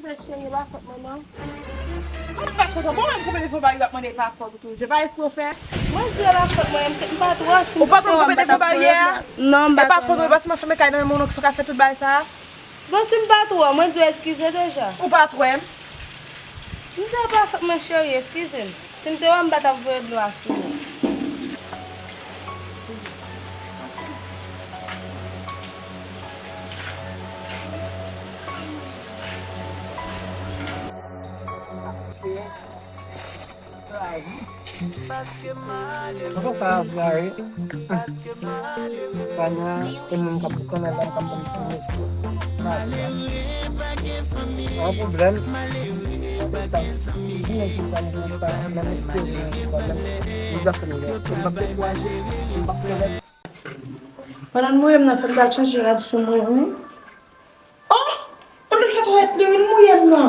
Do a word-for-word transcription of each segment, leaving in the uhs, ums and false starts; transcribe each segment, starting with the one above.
Cheri, e pa fòt mwen, non. Kòman pa fòt ou? Bon, mwen m koupe defo baryè, w ap mande e pa fòt ou tou. Je pa espre w fè. Mwen di e pa fòt mwen, m pa twò, si m te wè m pa t ap fè. Ou pa twò koupe defo baryè a? Non, m pa twò. E pa fòt ou, paske m ap fèmen kay nan men moun ki fè tout bagay sa a. Bon, si m pa t wè w, mwen di w eskize deja. Ou pa t wè m? M di w pa fòt mwen, cheri, eskize m. Si m te wè w, m pa t ap voye dlo a sou ou. Mwen panse a vre. Bana e moun k ap boukannen la, m k ap ban m ti mesye. Mwen gen pwoblèm. Toujou nan jounen sa, m gen sa, nan m espere yon jou kanmenm, pou zafè m yo. E m p ap dekouraje, m p ap fè lèt. Pandan l mouye m nan, fè m t al chanje rad sou mwen, wi. Oh! Yon nèg fè twalèt li, wi, l mouye m nan.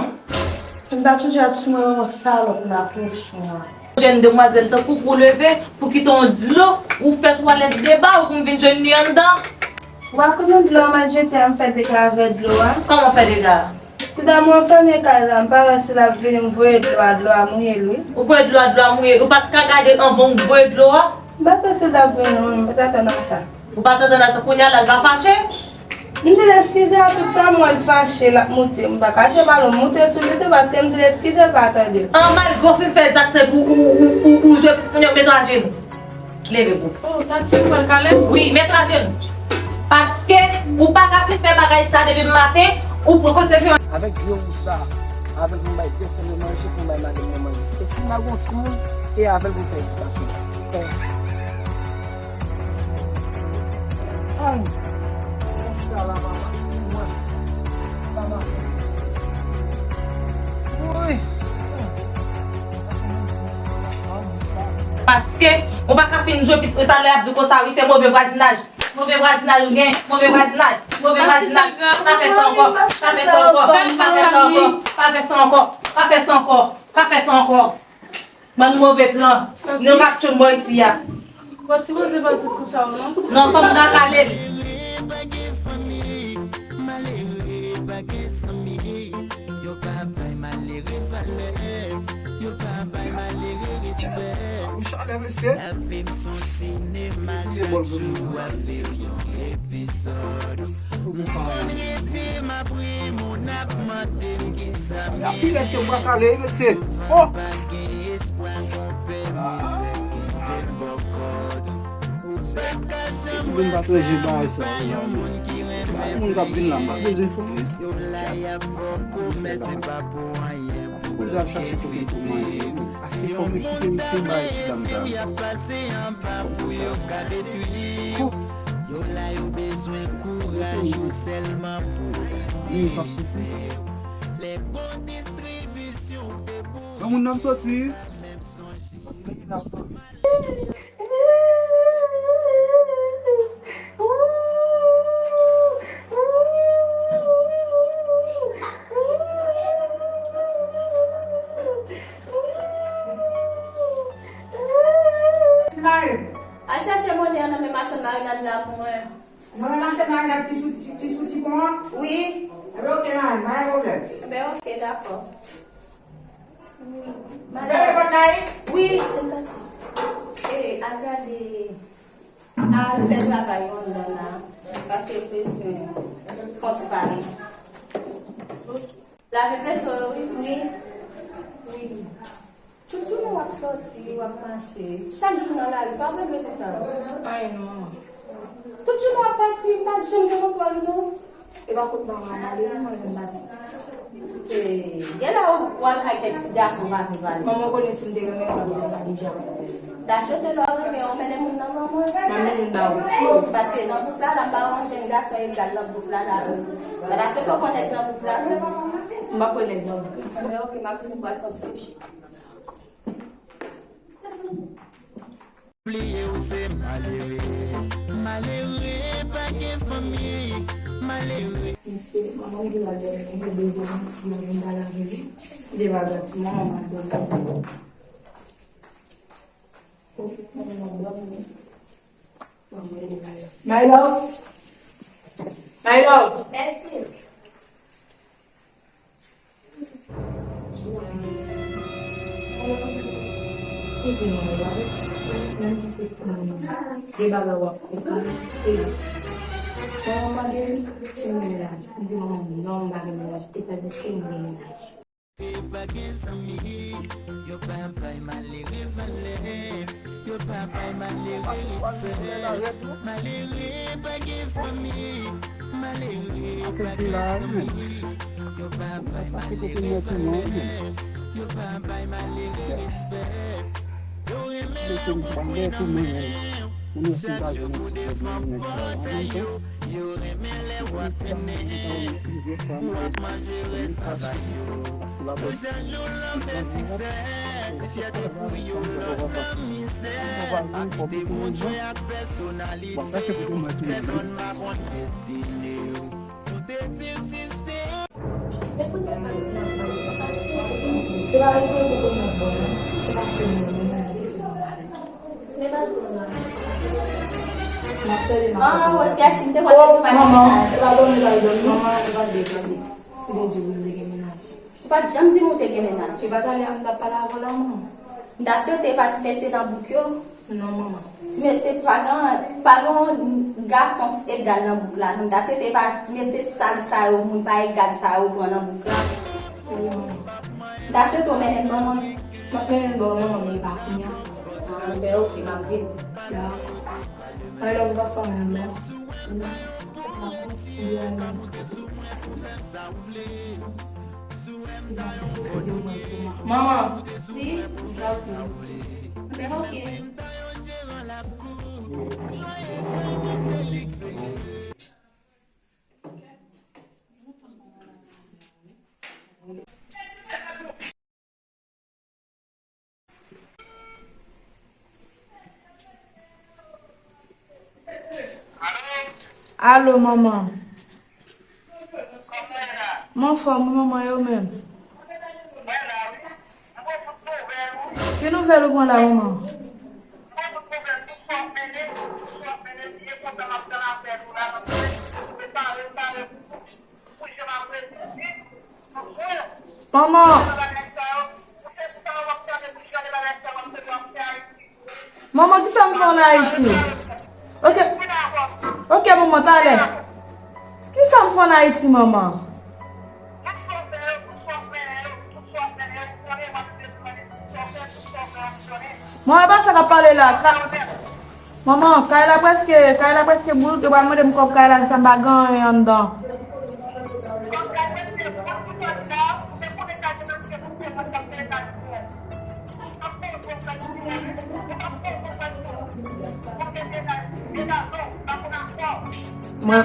Fè m t al chanje rad sou mwen, manman salòp la, kochon an. Jèn demwazèl tankou w leve pou kite yon dlo, ou fè twalèt deba, ou pou m vin jwenn li anndan. Ou pa konn yon dlo a m al jete a, m fè dega avè dlo a? Kòman w fè dega a? Ti dam ou an fèmen kay la, m pa wè si l ap vini, m voye dlo a, dlo a mouye l, wi. Ou voye dlo a, dlo a mouye l. Ou pa t ka gade l anvan w voye dlo a? M pa t panse l t ap vini, non, m pa t atann a sa. Ou pa t atann a sa, kounye a la, l pa fache? M di l eskize a, tout sa m wè l fache, l ap moute. M pa kache, balon moute sou li tou, paske m di l eskize, l pa tande. An, malgre w fin fè zak, se pou ou, ou, ou, ou jwe pitit moun yo, mete w ajenou. Leve pou. Oh, Tati, ou pral kale? Wi, mete w ajenou. Paske ou pa ka fin fè bagay sa depi maten, ou poko se fi. Avèk vye ou sa, avè l pou m bay de sèl yo manje, pou m bay madanm mwen manje. E si m ta gen yon timoun, e avè l pou m fè edikasyon. Ay! Mwen chita la, mama. Mwen. Mama. Woy! Paske ou pa ka fin jwe pitit mwen talè ap di konsa, wi, se move vwazinaj. Move vwazinaj ou gen, move vwazinaj, move vwazinaj. Pa fè sa ankò, pa fè sa ankò, pa fè sa ankò, pa fè sa ankò, pa fè sa ankò, pa fè sa ankò. Bann move plan. Nou pa tchoun bò isi a. Bon, ti Bondye pa tout pou sa, non? Non, fò m ka kale l. Chalè, mesye. Mesye, bòl pou nou, mesye. Pou nou pa. Anpil èd ke m pa kale, mesye. Oh! Epi vin pa toujou bagay sa yo la, non. Bay moun k ap vin la, m pa bezwen fè. Sipoze al chache kote pou manje, wi. Paske fò m esplike misye bagay ti dam sa. Fò m di sa. Kou. Wi, pa sou. Granmoun nan soti. Al chache monnen an nan men machann marinad la pou mwen. Nan men machann marinad ki sou ti, ki sou ti pon an? Wi. Enben, oke, madanm, pa gen pwoblèm. Enben, oke, dakò. Fèmen pòt la, wi. Wi. E, al gade, al fè travay yo anndan la, paske m bezwen fè yon ti pale. Lave veso yo, wi. Wi. Wi. Tout jounen w ap sòti, w ap mache. Chak jou nan lari, sa w ap regle konsa? Anyen non, manman. Tout jounen w ap pati, m pa janm gen kontwòl ou non. E pa kot manman m ale non, mwen menm m pati. E, gen lè w al kay kèk ti gason, w pa vle pale. Manman w konnen si m te renmen w, m t ap di sa deja. M ta swete lè w renmen w mennen moun nan ban mwen. M ap mennen l ba ou. Paske nan gwoup la, la, m pa wè yon jèn gason egal nan gwoup la, la. M ta swete w pran nèg nan gwoup la, non. M pa pran nèg nan gwoup la. Enben, oke, m ap vin, m pral fè yon ti kouche. Bliye w se malere. Malere pa gen fanmi. Malere. Mesye, manman m di l al dòmi, m te bezwen yon ti dlo pou m ta lave li. Li te pa janti, manman m al dòmi. Manman m al dòmi. Manman m al dòmi. My love. My love. Betty. Ti moun yo, menm si se ti moun, de bagay w ap konprann, se yo. Manman mande m si m gen mennaj. M di manman m non, m pa gen mennaj, etandike m gen mennaj. Pa gen zanmi, yo pa bay malere valè, yo pa bay malere respè. Malere pa gen fanmi, malere pa gen zanmi, yo pa bay malere valè, yo pa bay malere respè. Yo renmen lè w konprann yo, chak jou pou defann pwòptay yo. Yo renmen lè w ap mennen. Ou ap manje rès travay yo. Pou jan yo love siksè, se fyète pou yo love nan mizè. Pa kite moun jwe ak pèsonalite w. Pèsonn pa konn destine w. Ou te di m si se. Se pa rezon pou konn nan bon, non. Se paske nou renmen nou. Men pa twò la. M ap tande, m ap tande. Ah, wè, si Achim te konn te di pa gen mennaj. Manman, e pa dòmi l al dòmi. Manman, e pa dòmi, e pa dòmi. Ou te di wi, m te gen mennaj. Ou pa t janm di m ou te gen mennaj. E pa talè a m t ap pale avè w la, manman. M ta swete e pa ti mesye nan bouk yo. Non, manman. Ti mesye, pa gen, pa gen gason egal nan bouk la, non. M ta swete e pa ti mesye sal sa yo, moun pa egal sa yo pran nan bouk la. Wi, manman. M ta swete w mennen l ban mwen. M ap mennen l ba w, manman, men e pa kounye a. Ah, ben, oke, m ap vin. Ya. I love you, pa fè anyen, non. Non. Manman. Wi? Sa w di? Ben, oke. Alo, manman. Mwen anfòm, wi, manman, e ou menm? Ki nouvèl ou pran la, manman? Manman! Manman, kisa m fè ann Ayiti? Oke. Oke, manman, talè. Kisa m fè ann Ayiti, manman? Manman, e pa sa k ap pale la. Ka-, manman, kay la prèske, kay la prèske bout, yo pral mande m kòb kay la, sa m pa gen anyen anndan. Mwen,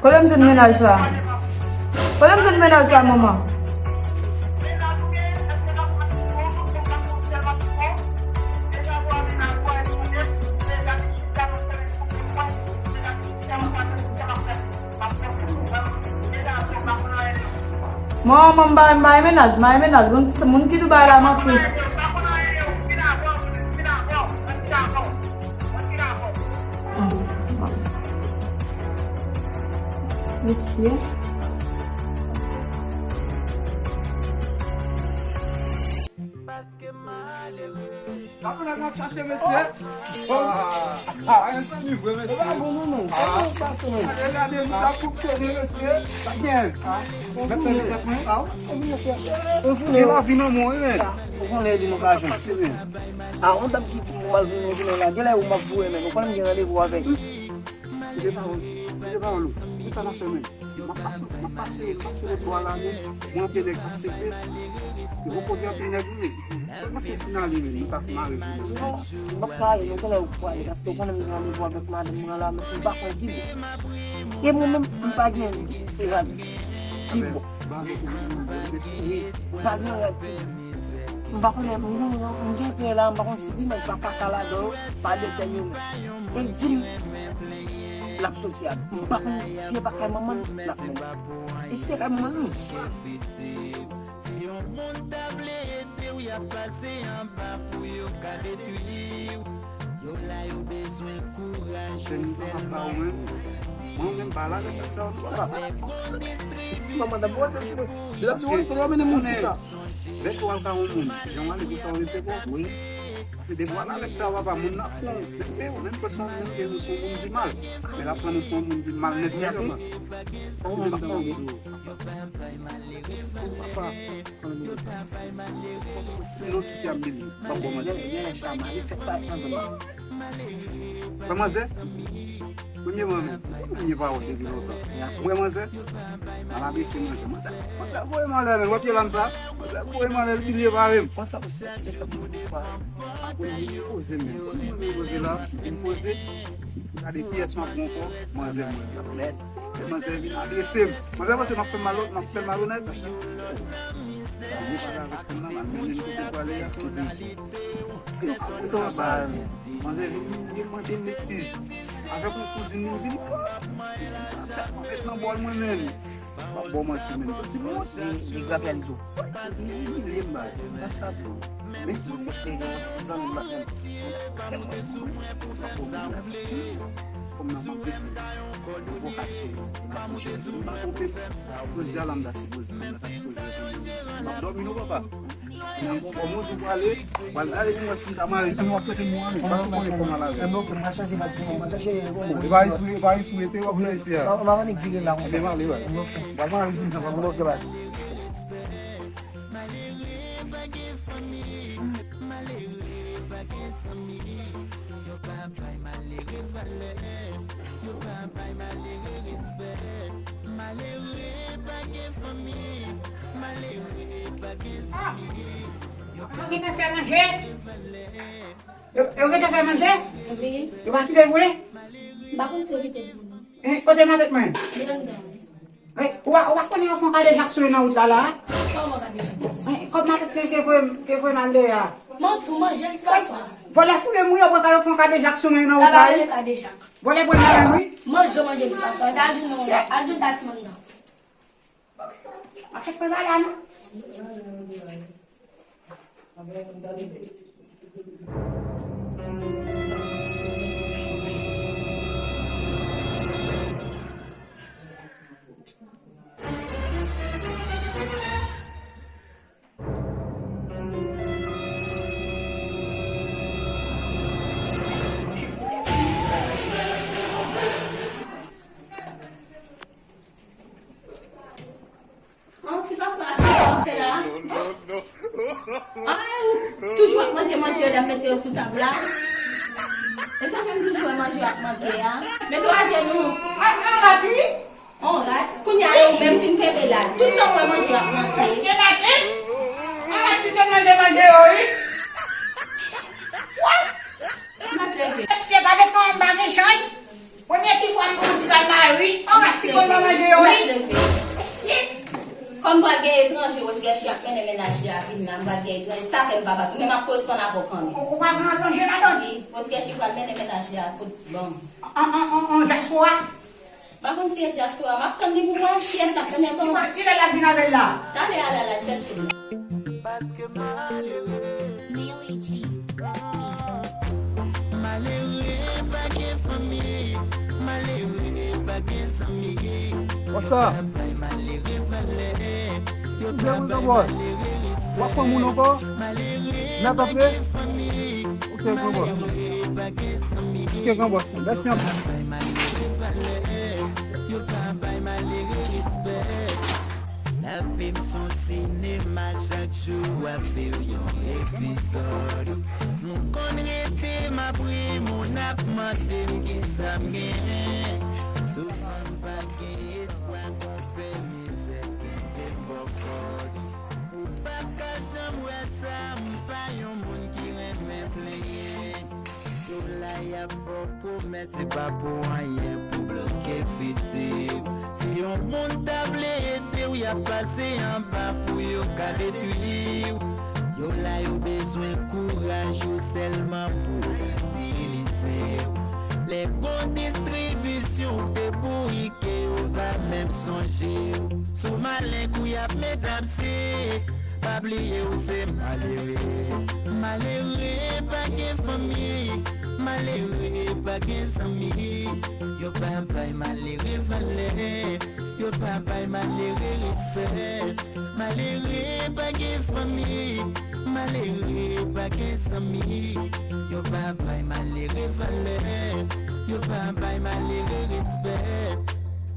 kote m jwenn mennaj sa? Kote m jwenn mennaj sa, manman? Manman, m pa, m pa gen mennaj, m pa gen mennaj. Moun ki, moun ki Dubai la, mèsi. Mesye. Paske malere. Sa moun nan ap chache, mesye. Ah, ah, yon zanmi vre, mesye. E pa bon, non, men. Ah. Gade, gade, misye ap fonksyone, mesye. Sa gen. Ah. Mèt sèvi tèt mwen. Ah, wi, sèvi tèt. Bonjou, Leo. Gen lavi nan mwen, wi, men. Ou konnen li nou pa jwenn. Sa pase, men. Ah, on dam ki di m pou m al vini yon jounen la. Genlè ou m ap voye, men. Ou konnen m gen randevou avè l. Kite pawòl, kite pawòl ou. Kisa n ap fè menm? M ap pase, m ap pase, m pase lòt bò a la menm. Mwen anpil nèg k ap sekre. Yo poko gen anpil nèg wi. Sa panse si n ale menm, nou t ap mare jounen. Non, m p ap mare, non, genlè ou prale, paske ou konnen m gen randevou avèk madanm mwen la, m pa konn ki bò. E mwen menm, m pa gen rad ki bò. Wi, m pa gen rad ki bò. M pa konnen, m gen, m gen tè la, m pa konn si pinèz pa kaka ladan yo, pa de tè yo menm. E l di m, l ap soti ak, m pa konn si e pa kay manman l, l ap mennen. E si se kay manman l, nou sa. Si yon moun ta vle ede w, y ap pase anba pou yo ka detwi w. Yo la, yo bezwen kouraj pou sèlman. Konsèy m ap ba w menm, Mwen menm pa la nan tèt sa yo non papa. Manman ta bon de sou. Lè ap di kote yo mennen moun sou sa. Lè ke w al ka yon moun, jan w ale konsa w resevwa. Wi. Paske depi w al avèk sa yo papa, moun nan ap pran w menm ke menm ke nou se yon moun ki mal. Men l ap pran nou se yon moun ki mal nèt vrèman. Se menm jan w di w. Ti fou papa. Ti fou non ti fi ap beni. Pap bon manti. Wè manzè, premye mwen menm, premye pawòl depi lontan. Mwen manzè, m al adrese manzè. Manzè, manzè voye m anlè menm, wè pye lam sa? Manzè voye m anlè, l pilye pare m. Konsa pou fè fè mwen defwa. Apre m poze menm. Mwen poze la, m poze. Gade kiyès m ap pran ankò, manzè mwen. Manzè vin adrese m. Manzè panse m ap fè mal, m ap fè malonèt. Manzè pale avèk fanm nan, m al mennen l kote l prale a. Manzè vin, vin mande m eskiz. Avèk yon kouzin li, vin kouzin sa tèlman met nan bòl mwen menm. M ap ba w manti menm, m santi m wont. Li, li grapyalize w. Kouzin li imilye m baz. Nan sa tou. Men kouzin li gen yon ti zanmi m ap menm. Tèlman kouzin sa. Fanm nan manke fè. Yo poko ap cheri. Yo pa montre si m pa konpe. Jodi a la m ta sipoze, fanm nan ta sipoze reponn mwen. M ap dòmi non papa. Nan bon kòman sou pale, pral gade pou wè si m ta mare tou w ap kote mwen, men pa sou konnen fanm nan la. Li pa ri sou, li pa ri sou ete w ap fè isi a. M ap annik vire la konsa. Pral mare tou sa, pral mare. Ah! Yo gentan fè manje? Yo, yo gentan fè manje? Wi. Yo pa kite l boule? M pa konn si yo kite l boule. Hein, kote matant mwen? Li anndan. Hey, ou pa, ou pa konnen yo fè yon kadejak sou mwen nan wout la, la? Kòman kadejak? Hey, kòb matant mwen te voye m, te voye m al dèyè a. Manti, w manje l ti paswa. Vòlè foule m wi, yo pran ka yo fè yon kadejak sou mwen nan wout la. Sa pa rele kadejak. Vòlè pran nan men m wi. Manje w manje l ti paswa. Epi al jwenn non, al jwenn dati manman. Pa fèk pran bagay non. An ti paswa a, sa w ap fè la? An, ou toujou ap manje manje yo, lè m mete yo sou tab la. E sa fè m toujou wè manje yo ap manke a. Mete w ajenou. An, an, rapi. On rat, kounye a ou menm fin kenbe la. Tout tan w wè manje w ap manke. Èske maten? An, ti tèt manje manje yo, wi. What? Rat leve. Mesye, gade kòman m pa gen chans. Premye ti fwa m pran ti zam mari, an rat ti konn nan manje yo, wi. Mesye. Kòm pral gen etranje, Rose Guerrier ap mennen mennaj li a vin la, m pral gen etranje. Sa fè m pa bat ou, men m ap koresponn avè w kanmenm. Ou, ou pral gen etranje ladan? Wi, Rose Guerrier pral mennen mennaj li a kot banm. An, an, an, an, dyaspora? M pa konn si e dyaspora, m ap tann li pou m wè kiyès l ap mennen ankò. Ti lè l ap vin avè l la. Talè a l al chèche l. Paske malere. Malere pa gen fanmi. Malere pa gen zanmi. What's up? Yo pa bay malere valè. Yo pa bay malere respè. W ap pran moun ankò? Malere pa gen fanmi. Ok, gran bòs. Ok, gran bòs. Mèsi anpil. Yo pa bay malere respè. Lavi m s on sinema, chak jou w ap viv yon epizòd. M konn rete, m ap ri, moun ap mande m kisa m genyen. Souvan m pa gen espwa, konpè mizè kenbe m bò kòd. Ou p ap ka janm wè sa, m pa yon moun ki renmen plenyen. Yo la y ap fè w pwomès, se pa pou anyen, pou bloke fiti w. Si yon moun ta vle ede w, y ap pase anba pou yo ka detwi w. Yo la, yo bezwen kouraj ou sèlman pou w ka itilize w. Lè bon distribisyon w te bourike, yo pa menm sonje w. Si w malen kou y ap medapse. Pa bliye ou se malere. Malere pa gen fanmi. Malere pa gen zanmi. Yo pa bay malere valè. Yo pa bay malere respè. Malere pa gen fanmi. Malere pa gen zanmi. Yo pa bay malere valè. Yo pa bay malere respè.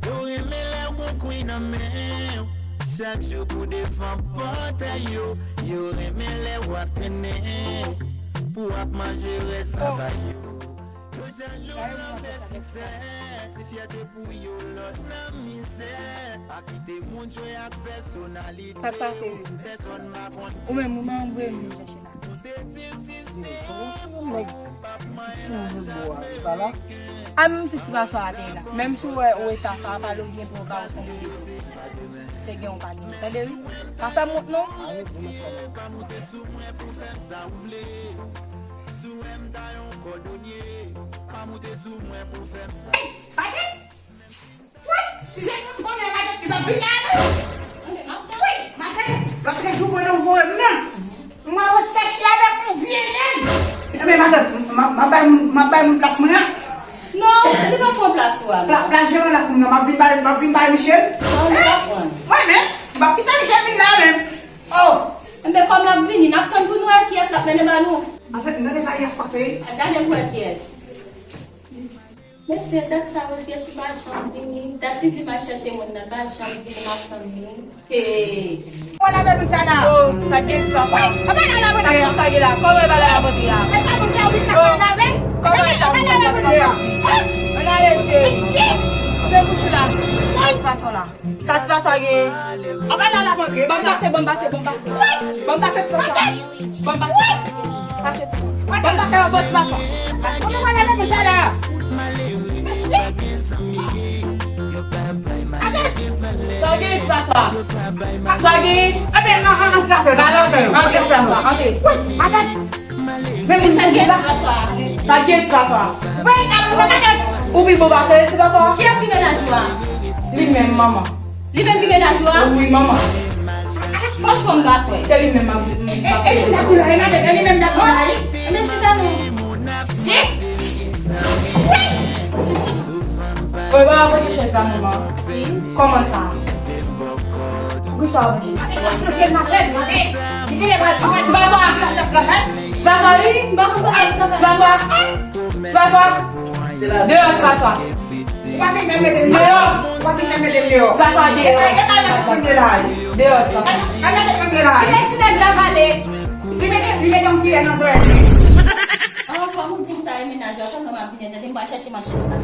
Yo renmen lè w gon kwi nan men w. Chak jou pou devan pòtay yo. Yo renmen lè w ap trennen. Pou w ap manje rès babay yo. Yo jalou lè w fè siksè. Se fyète pou yo lè w nan mizè. Pa kite moun jwe ak pèsonalite w. Sa k pase? Pèsonn pa konn. Ou menm, ou menm, ou menm, vin chèche la. A, menm si ti paswa a te la. Menm si w wè ou eta sa a, pale w byen pou w ka wè si w vle. Se gen ou pa gen. Tande wi. Pa fè m wont non. Hey! Patrick! Wi! Si se moun konnen matant li p ap vin la non. Wi! Matant, l ap fè jou mwen nan voye m nan. Mwen wè stèch la avèk yon vye nèg. Ebyen matant, m ap bay moun, m ap bay moun plas mwen an. Non, li pa pran plas ou a non. Plas jeran la kounye a, m ap vin bay, m ap vin bay misye l. Non, li pa pran. Mwen menm, m ap kite misye vin la menm. Oh! Enben kòm l ap vini, n ap tann pou nou wè kiyès l ap mennen ba nou. Anfèt, m tande sa yè fòt wi. Gade pou wè kiyès. Mesye, dat sa yo, Stèch pa janm vini. Dat li di m al chèche moun nan, pa janm vini, m ap tann li. Hey. Mwen lave moun sa la. Oh, sa gen ti paswa. Sa gen, sa gen la. Kòman e pale la vòt la? Kòman e pale la vòt la? Ann ale je. Se bouch ou la. Sa ti paswa la. Sa ti paswa gen. Anba la la mande. Ban m pase, ban m pase, ban m pase. Ban m pase ti paswa. Ban m pase. Pase. Ban m pase yon bon ti paswa. Pase. Kòman w ale menm jan la? Mesye. Sa gen ti paswa. Sa gen. Ebyen, an, an, antre afè nou. Antre, antre, antre. Wi, matant. Men moun sa gen ti paswa. Sa gen ti paswa. Wi, nan moun nan matant. Ou pi bon pase ti paswa. Kiyès ki mennaj ou a? Li menm manman. Li menm ki mennaj ou a? Wi, manman. Franchman, m pa kwè. Se li menm m ap, m ap. E, e, e, sa koulè, e, matant, e li menm nan koulè, wi. Men chita non. Si. Wi. Oy, ba, avanse chèz la, manman. Wi. Kòman sa? Pou sa w avanse? Ti paswa. Ti paswa, wi. Ti paswa. Ti paswa. Deyò, ti paswa. Ou pa fin menm mete m deyò. Ou pa fin menm mete m deyò. Ti paswa, deyò. Epa, epa, mete m deyò. Deyò, ti paswa. Epa, mete m deyò. Kilè ti nèg la pale? Li mete, li mete yon filè nan zòrèy li. Oh, kòm ou di m sa, e mennaj ou a, tann mwen m ap vini, tande, m pral chèche machin nan.